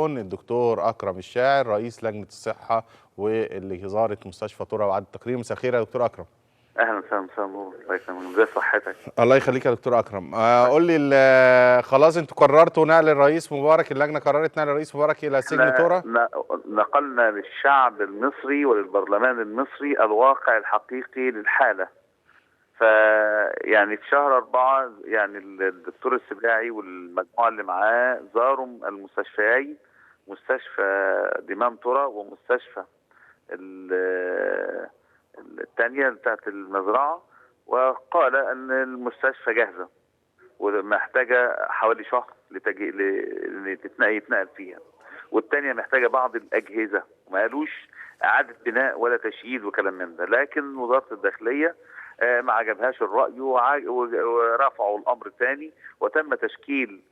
التليفون الدكتور اكرم الشاعر رئيس لجنة الصحة واللي زارت مستشفى طرة وعد التقرير. مساء الخير يا دكتور اكرم. اهلا وسهلا. مساء النور. الله يسلمك، ازي صحتك؟ الله يخليك يا دكتور اكرم. قول لي، خلاص انتوا قررتوا نقل الرئيس مبارك، اللجنة قررت نقل الرئيس مبارك الى سجن طرة؟ نقلنا للشعب المصري وللبرلمان المصري الواقع الحقيقي للحالة. فيعني في شهر 4 يعني الدكتور السباعي والمجموعة اللي معاه زاروا المستشفيين، مستشفى دمام طرة ومستشفى الثانية بتاعت المزرعة، وقال أن المستشفى جاهزة ومحتاجة حوالي شهر يتنقل فيها، والثانية محتاجة بعض الأجهزة، وما قالوش إعادة بناء ولا تشييد وكلام من ده. لكن وزارة الداخلية ما عجبهاش الرأي ورفعوا الأمر ثاني، وتم تشكيل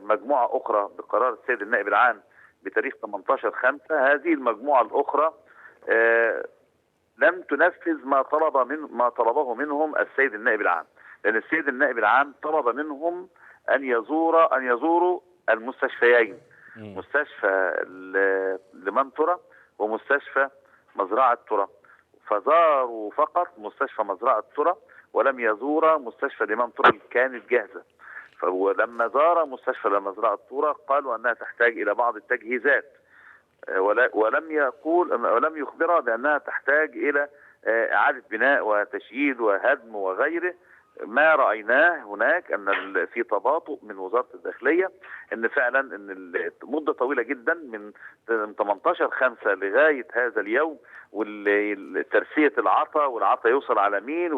مجموعة أخرى بقرار السيد النائب العام بتاريخ 18/5. هذه المجموعة الأخرى لم تنفذ ما طلبه منهم السيد النائب العام، لأن السيد النائب العام طلب منهم أن يزوروا المستشفيين، مستشفى لمن طرة ومستشفى مزرعة طرة. فزاروا فقط مستشفى مزرعة طرة ولم يزورا مستشفى لمن طرة اللي كانت جاهزة. ولما زار مستشفى مزرعة طرة قالوا أنها تحتاج إلى بعض التجهيزات، ولم يخبرها بأنها تحتاج إلى إعادة بناء وتشييد وهدم وغيره. ما رأيناه هناك أن في تباطؤ من وزارة الداخلية، أن فعلا أن مدة طويلة جدا من 18/5 لغاية هذا اليوم، والترسية العطا، والعطا يوصل على مين،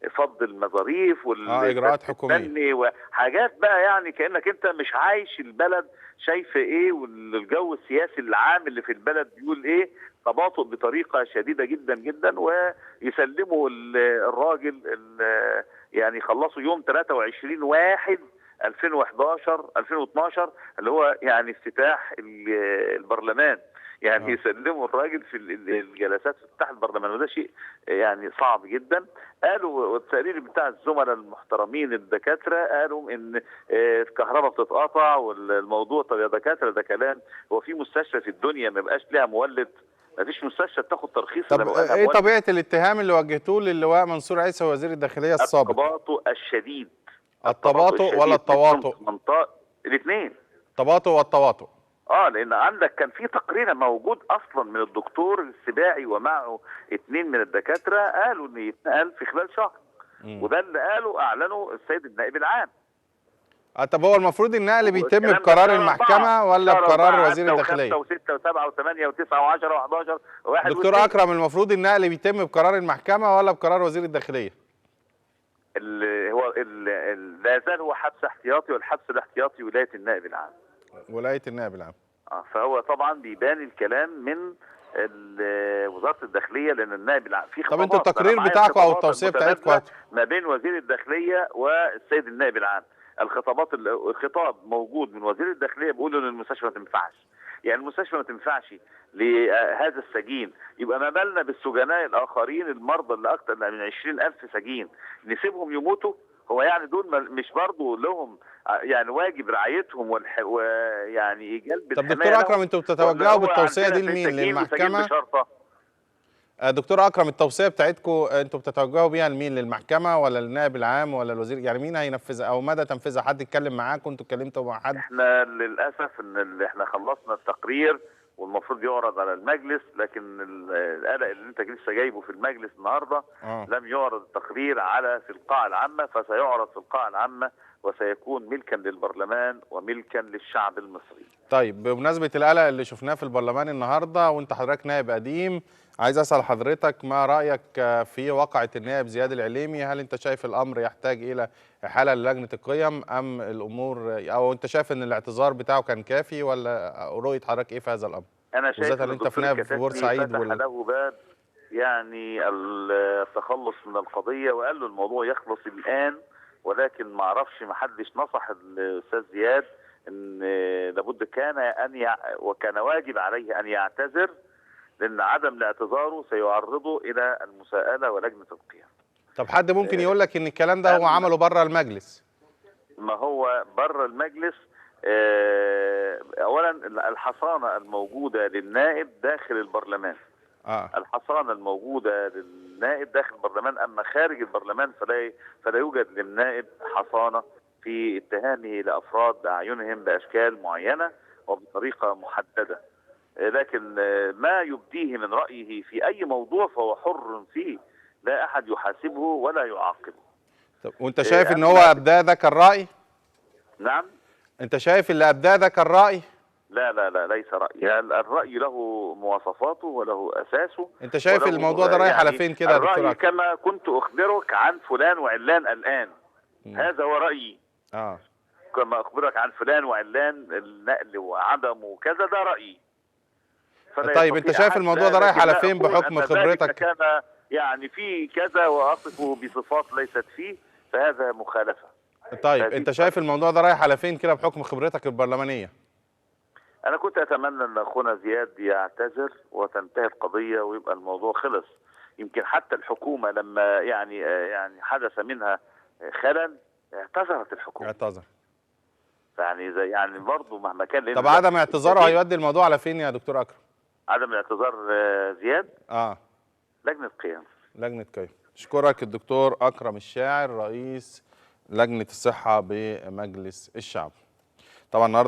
وفض المظاريف والإجراءات حكومية وحاجات بقى، يعني كأنك أنت مش عايش البلد، شايف إيه والجو السياسي العام اللي في البلد بيقول إيه. تباطؤ بطريقة شديدة جدا جدا، ويسلموا الراجل يعني خلصوا يوم 23/1/2011 2012 اللي هو يعني افتتاح البرلمان، يعني يسلموا الراجل في الجلسات في افتتاح البرلمان، وده شيء يعني صعب جدا. قالوا، والتقرير بتاع الزملاء المحترمين الدكاترة قالوا ان الكهرباء بتتقطع والموضوع. طب يا دكاترة ده كلام، هو في مستشفى في الدنيا ما بقاش لها مولد؟ ما فيش مستشفى بتاخد ترخيص. طب ايه طبيعة الاتهام اللي وجهتوه للواء منصور عيسى وزير الداخلية السابق؟ التباطؤ الشديد. التباطؤ ولا التواطؤ؟ الاثنين، التباطؤ والتواطؤ. لان عندك كان في تقرير موجود اصلا من الدكتور السباعي ومعه 2 من الدكاترة قالوا ان يتنقل في خلال شهر، وده اللي قالوا اعلنوا السيد النائب العام. طب هو المفروض النقل بيتم بقرار المحكمة ولا بقرار وزير الداخلية؟ 5 و6 و7 و8 و9 و10 و11 و1. دكتور اكرم، المفروض النقل بيتم بقرار المحكمة ولا بقرار وزير الداخلية؟ اللي هو لا زال هو حبس احتياطي، والحبس الاحتياطي ولاية النائب العام. ولاية النائب العام. فهو طبعا بيبان الكلام من وزارة الداخلية، لان النائب العام في خطابات. طب انتوا التقرير بتاعكم او التوصية بتاعتكم ما بين وزير الداخلية والسيد النائب العام، الخطابات، الخطاب موجود من وزير الداخلية بيقول ان المستشفى ما تنفعش، يعني المستشفى ما تنفعش لهذا السجين، يبقى ما بالنا بالسجناء الاخرين المرضى اللي اكثر من 20,000 سجين نسيبهم يموتوا؟ هو يعني دول مش برضه لهم يعني واجب رعايتهم ويعني جلب. طب دكتور اكرم، انتوا بتتوجهوا بالتوصيه دي لمين؟ للمحكمة؟ دكتور اكرم، التوصية بتاعتكم انتوا بتتوجهوا بيها لمين؟ للمحكمة ولا للنائب العام ولا الوزير؟ يعني مين هينفذها او مدى تنفيذها؟ حد اتكلم معاكم؟ انتوا اتكلمتوا مع حد؟ احنا للاسف ان احنا خلصنا التقرير والمفروض يعرض على المجلس، لكن القلق اللي انت لسه جايبه في المجلس النهارده لم يعرض التقرير على في القاعة العامة، فسيعرض في القاعة العامة وسيكون ملكا للبرلمان وملكا للشعب المصري. طيب بمناسبة القلق اللي شفناه في البرلمان النهارده، وانت حضرتك نائب قديم، عايز اسال حضرتك ما رايك في واقعه النائب زياد العليمي؟ هل انت شايف الامر يحتاج الى احالة للجنة القيم ام الامور، او انت شايف ان الاعتذار بتاعه كان كافي، ولا رؤية حضرتك ايه في هذا الامر؟ انا شايف ان انت في نائب في بورسعيد له باب يعني التخلص من القضية، وقال له الموضوع يخلص الان، ولكن ما اعرفش، ما حدش نصح الاستاذ زياد ان لابد كان ان وكان واجب عليه ان يعتذر، لان عدم اعتذاره سيعرضه الى المساءلة ولجنه القيم. طب حد ممكن يقول لك ان الكلام ده هو عمله بره المجلس؟ ما هو بره المجلس. اولا الحصانة الموجودة للنائب داخل البرلمان. الحصانة الموجودة للنائب داخل البرلمان، اما خارج البرلمان فلا يوجد للنائب حصانه في اتهامه لافراد باعينهم باشكال معينة وبطريقة محددة. لكن ما يبديه من رايه في اي موضوع فهو حر فيه، لا احد يحاسبه ولا يعاقبه. طب وانت شايف ان هو ابداه ذاك الراي؟ نعم. انت شايف اللي ابداه ذاك الراي؟ لا لا لا، ليس رأي. الرأي له مواصفاته وله أساسه. انت شايف الموضوع ده رايح على فين كده يا دكتور؟ الرأي كما كنت أخبرك عن فلان وعلان الآن. هذا هو رأيي. كما أخبرك عن فلان وعلان، النقل وعدمه وكذا، ده رأيي. طيب انت شايف الموضوع ده رايح على فين بحكم خبرتك؟ كان يعني في كذا وأصفه بصفات ليست فيه، فهذا مخالفة. طيب انت شايف الموضوع ده رايح على فين كده بحكم خبرتك البرلمانية؟ أنا كنت أتمنى أن أخونا زياد يعتذر وتنتهي القضية ويبقى الموضوع خلص. يمكن حتى الحكومة لما يعني حدث منها خلل اعتذرت الحكومة. اعتذر. يعني برضه مهما كان. طب عدم اعتذاره هيودي الموضوع على فين يا دكتور أكرم؟ عدم اعتذار زياد؟ لجنة قيم. لجنة قيم. أشكرك الدكتور أكرم الشاعر، رئيس لجنة الصحة بمجلس الشعب. طبعا النهارده